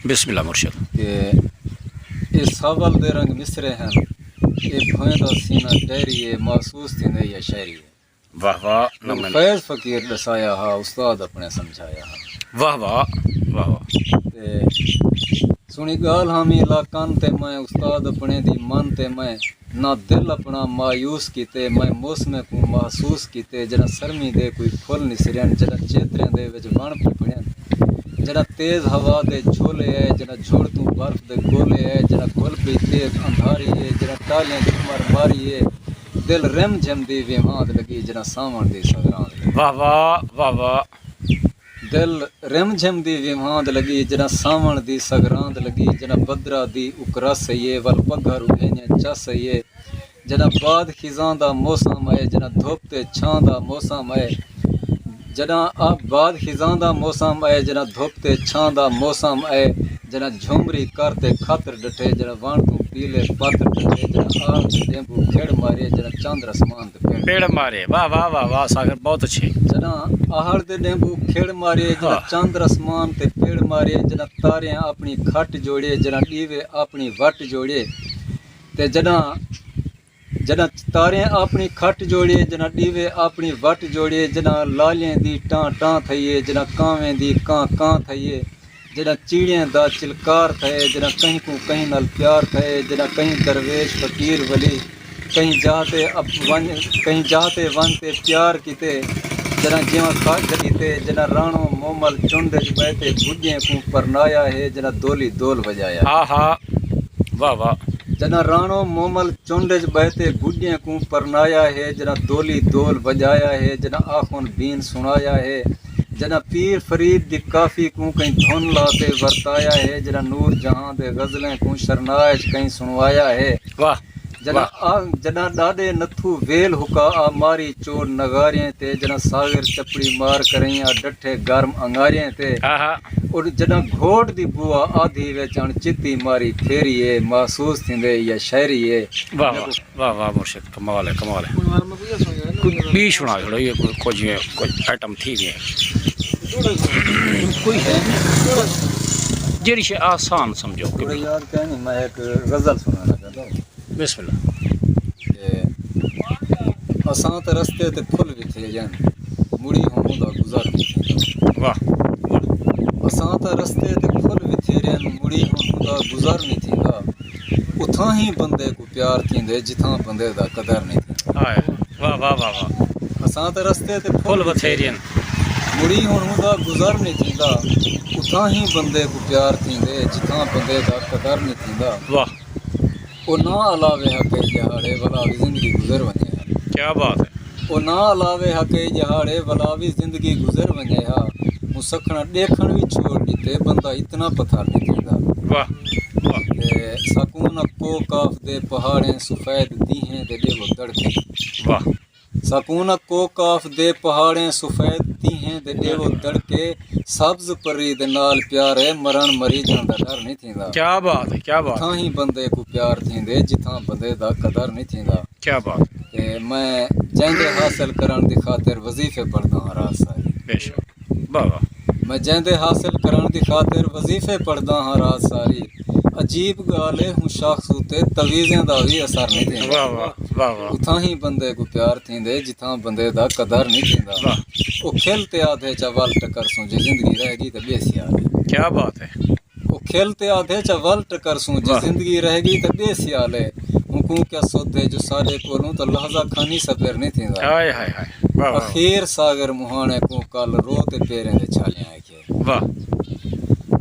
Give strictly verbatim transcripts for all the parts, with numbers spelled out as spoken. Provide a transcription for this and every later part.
بسم اللہ مرشد۔ کہ اے ساول دے رنگ مصرعے ہن، اے بھوئیں دا سینہ ڈائری اے، محسوس تھیندے یا شاعری اے۔ واہ واہ، نہ میں فیض فقیر ݙسایا ہا، استاد اپݨے سمجھایا ہا۔ واہ واہ، واہ واہ۔ تے سُݨی ڳالھ ہامی لا کن تے میں، استاد اپݨے دی من تے میں، نہ دل اپݨا مایوس کیتے، میں موسمیں کوں محسوس کیتے، جݙاں سرمی دے کوئی پھل نسرین، جݙاں چیتریں دے وچ وݨ پھپھڑین، جݙاں تیز ہوا دے جھولے اے، جݙاں جھڑ توں برف دے گولے اے، جݙاں گھل پئی تیز اندھاری اے، جݙاں ٹالھیں جھمر ماری اے، دل رم جھم دی ویوھاند لڳی، جݙاں ساوݨ دی سغراند لڳی۔ واہ واہ، واہ واہ۔ دل رم جھم دی ویوھاند لڳی، جݙاں ساوݨ دی سغراند لڳی، جݙاں بدراں دی اکرس ہئی اے، ول پگھر اگھینجیں چس ہئی اے، جݙاں باد خزاں دا موسم اے، جݙاں دھپ تے چھاں دا موسم اے، جݙاں آ-، باد خزاں دا موسم اے، جݙاں دھپ تے چھاں دا موسم اے، جݙاں جھمری کر تے کھتر ݙٹھے، جݙاں وݨ توں پیلے پتر ݙٹھے، جݙاں آڑ تے ݙیمبو کھڑ مارے، جݙاں چندر اسمان تے پڑ پڑ مارے۔ واہ واہ واہ واہ، ساگر بہت اچھے۔ جݙاں آہڑ تے ݙیمبو کھڑ مارے، جݙاں ہاں۔ چندر اسمان تے پڑ مارے، جݙاں تاریاں اپݨی کھٹ جوڑے، جݙاں ݙیوے اپݨی وٹ جوڑے، تے جݙاں، جݙاں تاریاں اپݨی کھٹ جوڑے، جݙاں ݙیوے اپݨی وٹ جوڑے، جݙاں لالیں دی ٹاں ٹاں تھئی اے، جݙاں کانویں دی کاں کاں تھئی اے، جݙاں چیڑیں دا چلکار تھئے، جݙاں کہیں کوں کہیں نال پیار تھئے، جݙاں کہیں درویش فقیر ولی کہیں جاہ تے اپ-، ونڄ، کہیں جاہ تے ونڄ تے پیار کیتے، جݙاں جیوݨ خواہش کیتے، جݙاں راݨو مومل چنڈ اچ ٻہہ تے گݙیں کوں پرنایا ہے، جݙاں دولی دول وڄایا ہے۔ آہا، واہ واہ۔ جݙاں راݨو مومل چنڈ اچ ٻہہ تے گݙیں کوں پرنایا ہے، جݙاں دولی دول وڄایا ہے، جݙاں آخوند بین سݨایا ہے، جݙاں پیر فرید دی کافی کوں کہیں دھن لا تے ورتایا ہے، جݙاں نور جہاں دے غزلیں کوں شرناہ اچ کہیں سݨوایا ہے۔ واہ، جݙاں واہ۔ آ-، جݙاں ݙاݙے نتھو ویل ہکا آ ماری چوڑ نغاریں تے، جݙاں ساغر چپڑی مار کریں آ ݙٹھے گرم انگاریں تے۔ آہا۔ اور جݙاں گھوٹ دی بوا آدھی وچ اݨ چتی ماری پھیری اے، محسوس تھیندے یا شاعری اے۔ واہ واہ۔ واہ واہ مرشد، کمال ہے، کمال ہے۔ کوئی ٻی سݨا چھوڑو، یہ کوئی کجھ، کجھ آئٹم تھی ڳئے۔ کوئی ہے جیڑھی شے آسان سمجھو۔ تھوڑا یاد کائنی، میں ایک غزل سݨانا چاہتا ہوں۔ بسم اللہ۔ کہ اساں تاں رستے تے پھل وتھیرن، مڑی ہوں دا گزر نہیں تھیندا۔ واہ، واہ۔ اساں تاں رستے تے پھل وتھیرن، مڑی ہوں دا گزر نہیں تھیندا۔ اتھاں ہی بندے کوں پیار تھیندے، جتھاں بندے دا قدر نہیں تھیندا۔ ہائے، واہ، واہ، واہ، واہ۔ اساں تاں رستے تے پھل پھل وتھیرن۔ مڑی ہن ہوندا گزر نہیں تھیندا۔ اتھاں ہی بندے کوں پیار تھیندے، جتھاں بندے دا قدر نہیں تھیندا۔ واہ۔ او نہ الاوے ہا کئی ڄہاڑے، ولا وی زندگی گزر ونڄے ہا۔ کیا بات ہے۔ او نہ الاوے ہا کئی ڄہاڑے، ولا وی زندگی گزر ونڄے ہا۔ ہوں سکھݨا ݙیکھݨ وی چھوڑ ݙتے، بندہ اتنا پتھر نہیں تھیندا۔ واہ، واہ۔ تے سکون کوہ قاف دے پہاڑیں، سفید دینہہ دے ݙیوو دڑکے۔ واہ۔ سکون کوہ قاف دے پہاڑیں، سفید دینہہ دے ݙیوو دڑکے، سبز پری دے نال پیار ہے، مرݨ مریجݨ دا ڈر نہیں تھیندا۔ کیا بات ہے، کیا بات ہے۔ اتھاں ہی بندے کوں پیار تھیندے، جتھاں بندے دا قدر نہیں تھیندا۔ کیا بات ہے۔ تے میں جیندے حاصل کرݨ دی خاطر وظیفے پڑھدا ہاں رات ساری۔ بے شک۔ واہ واہ۔ میں جیندے حاصل کرݨ دی خاطر وظیفے پڑھدا ہاں رات ساری۔ عجیب ڳالھ ہے، ہوں شخص اتے تعویذیں دا وی اثر نہیں تھیندا۔ واہ واہ، واہ واہ۔ اتھاں ہی بندے کوں پیار تھیندے، جتھاں بندے دا قدر نہیں تھیندا۔ واہ۔ او کھل تے آدھے چا ول ٹکرسوں، جے زندگی رہ ڳئی تے ٻے سیال ہے۔ کیا بات ہے۔ او کھل تے آدھے چا ول ٹکرسوں، جے واہ۔ زندگی رہ ڳئی تے ٻے سیال ہے۔ اونکوں کیا سدھ ہے جو ساݙے کولوں تاں لحظہ کھانی سپر نہیں تھیندا۔ ہائے ہائے ہائے۔ واہ واہ۔ اخیر ساغر مہاݨے کوں کل رو تے پیریں دے چھالیں آکھے۔ واہ۔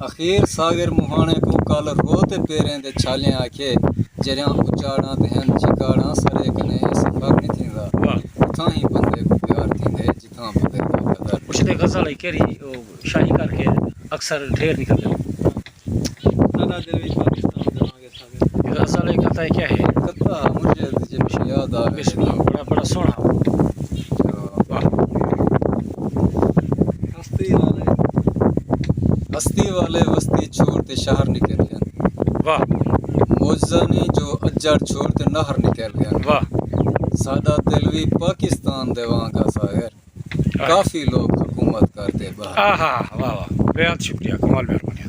اخیر ساغر مہاݨے کوں کل رو تے پیریں دے چھالیں آکھے، جیڑھیاں اچاڑاں تے ہن جھکاڑاں، سرے کنے اے سفر نہیں تھیندا۔ واہ۔ اتھاں ہی بندے کوں پیار تھیندے، جتھاں بندے دا قدر۔ اس دے غزل ہے کیڑھی، او شاہی کر کے اکثر ڈھیر نکلدے۔ ساݙا دل وی پاکستان دے وانگے ساڳے۔ غزل ہے، قطعہ کیا ہے؟ قطعہ مجھے جے مجھے یاد آ گئے۔ بسم اللہ، بڑا، بڑا سوہݨا۔ واہ۔ ہستی والے۔ ہستی والے وستی چھوڑ تے شہر نکل ڳئن۔ واہ۔ معجزہ نہیں جو اجڑ چھوڑ تے نہر نکل ڳئن۔ واہ۔ ساݙا دل وی پاکستان دے وانگا ساغر۔ آہ۔ کافی لوگ حکومت کر تے ٻاہر۔ آہا، واہ واہ۔ بے حد شکریہ، کمال مہربانی۔